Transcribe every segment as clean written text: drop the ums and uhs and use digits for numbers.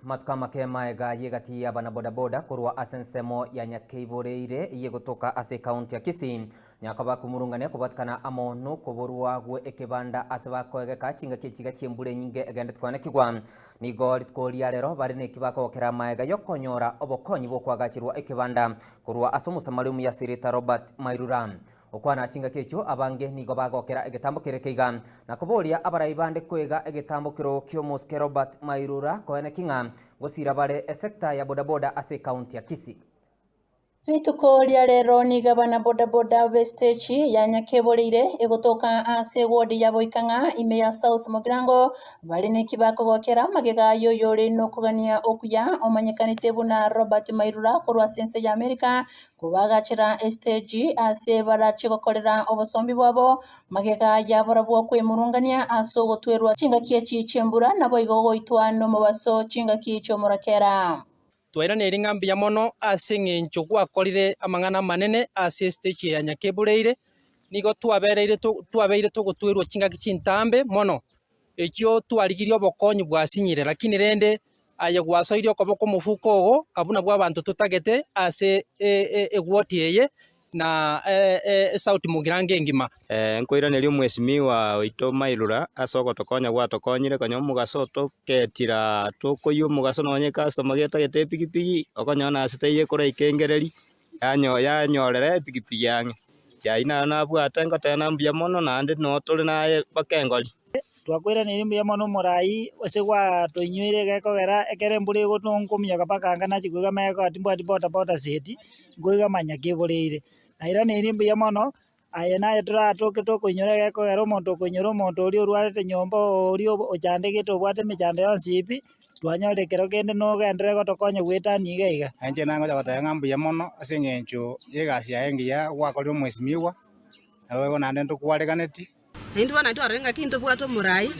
Matuko amake maega y'egati y'abanabodaboda korwa ase ensemo ya Nyakeiboreire ey'egotoka ase ekaunti ya Kisii, Nyakoba komurungania kobwatikana amo nokoborwa gwe ekebanda ase bakoegeka chingaki echiga chi'embura enyinge egenderete koanekigwa. Nigo rituko ria rero bare neki bakogokera maega y'okonyora obokonyi bw'okoagacherwa ekebanda korwa ase Omosamaria omuya Sirita Robert Mairura. Gokwana chingaki echio abange nigo bagokera egetambo kere keiga, na koboria abarai bande kwega egetambo kero ki'omosike Robert Mairura koeneki ng'a ngosira bare esecta ya bodaboda ase ecounty ya Kisii. Rituko ria rero nigo abana bodaboda b'esitechi ya Nyakeboreire egotoka ase ewodi ya Boikang'a ime ya South Mugirango bare neki bakogokera magega y'oyore nokogania okuya omanyekanete buna Robert Mairura korwa ase ense ya America Kobagachera esiteji ase barache gokorera obosombi bwabo, magega yaborabwo kwemurungania ase ogotwerwa chingaki echi chi'embura, naboigo goitwa nomobaso chingaki chi'omorakera. Twairaneirie ng'a mbuya mono ase engencho gwakorire amang'ana amanene ase esiteji eye ya Nyakebureire, nigo twabereire twabeire togotwerwa chingaki chintambe mono, ekio twarigirie obokonyi bwasinyire lakini rende Aye gwasoirie okoboko omofuko oo, abwo nabwo abanto totagete ase egwoti eye na esauti mogirango engima. Nkoiraneria omwesimigwa oito Mairura ase ogotokonya gwatokonyire konya omogaso otoketira tokoiywa omogaso nonye ecustomer getagete epikipiki okonyora nase taiyo ekoraika engereri yanyorera epikipiki ang'e. Inche ayio naro nabwate ngoteba mbuya mono naende noo tore naye mpaka engori. Twakoiraneire mbuya mono omorai ase gwatoinyoire gekogera ekero embura egotwa nkominyoka mpaka anga nachia koigama egekogera timbwati bodaboda seti, nkoigama nyakeboreire. Nairaneire mbuya mono, aye naye toratoke tokoinyora egekogera omonto okoinyora omonto oria orwarete nyomba oria ochandegete obwate emechando yonsi pi, twanyorire kero kende nogenderere gotokonya goetania iga iga. Inche nagocha goteba ng'a mbuya mono ase eng'encho ya egasi yaye engiya gwakorire omwesimigwa, naboigo naende ntokwareganeti. Naintwe bono twarorire ng'a ki ntobwate omorai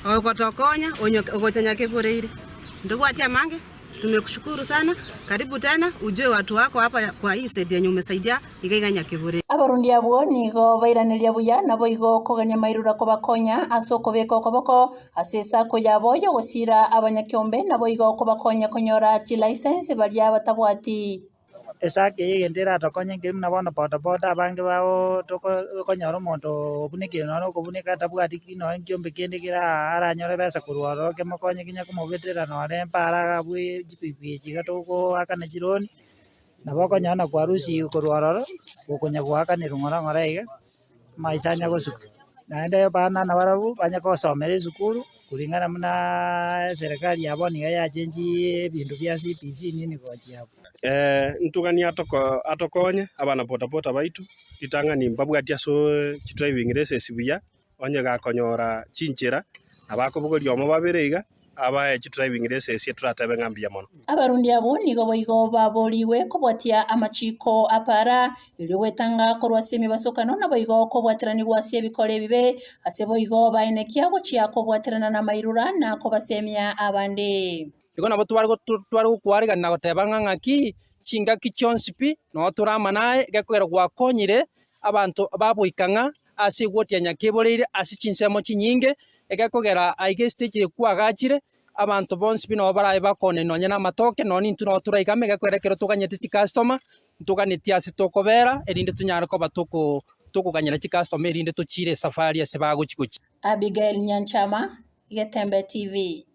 ogotokonya onye ogocha Nyakeboreire. Ntobwati amange, tumekushukuru sana, karibu tena ujue watu wako hapa kwa hii side yenye umesaidia iga iga Nyakeboreire. Abarundi abwo nigo bairaneria buya, naboigo kogania mairura kobakonya ase okobeka okoboko ase esako yabo y'ogosiira abanyakeombe, naboigo kobakonya konyora chilicense baria batabwati. Esake eye egento eratokonye nkeri buna bono bodaboda abange babo toko okonyora omonto obunekire nonye na okobuneka atabwati ki nonye ekiombe kende kera aranyore besa korwa ororo kemokonye kenya komobetera nonye mpara iga abwo chipikipiki echi iga togoakana chironi, nabo okonyora na kwarusiwe korwa ororo, gokonya goakanerwa ng'ora ng'ora iga. Amaisa anya gosuka, naende abana nabarabwo banye gosomera esukuru kulingana buna eserekari ya bono iga yachengirie ebinto bia CBC nini gochia abwo. Ntoganie atoko atokonye abana bodaboda baito, ritang'ani mbabwati ase chidriving license buya, onye gakonyora chinchera, nabo akobogoria omo babere iga, abae chidriving license toratebe ng'a mbuya mono. Abarundi abwo nigo boigo baboorigwe kobwatia amachiiko a para, erio gwetanga korwa ase emebasokano naboigo kobwateranigwa ase ebikora ebibe, ase boigo baenekia gochia kobwaterana namairura na kobasemia abande. Igo nabo tware tware gokwaregana na goteba ng'a ng'aki, chingaki chionsi pi, noo tore amo naye, gekogera gwakonyire abanto baboika ng'a ase egoti ya Nyakeboreire ase chinsemo chinyinge, egekogera aiga estage eye kwagachire, abanto bonsi pi nabo barabe bakoonia nonye na amatoke, nonye nintwe nabo toraigame, egekogera ekero toganyete chicustomer, ntoganetie ase tokobera, erinde tonyare koba toko tokoganyera chicustomer erinde tochiire esafari ase bagochi gochia. Abigael Nyanchama, Getembe TV.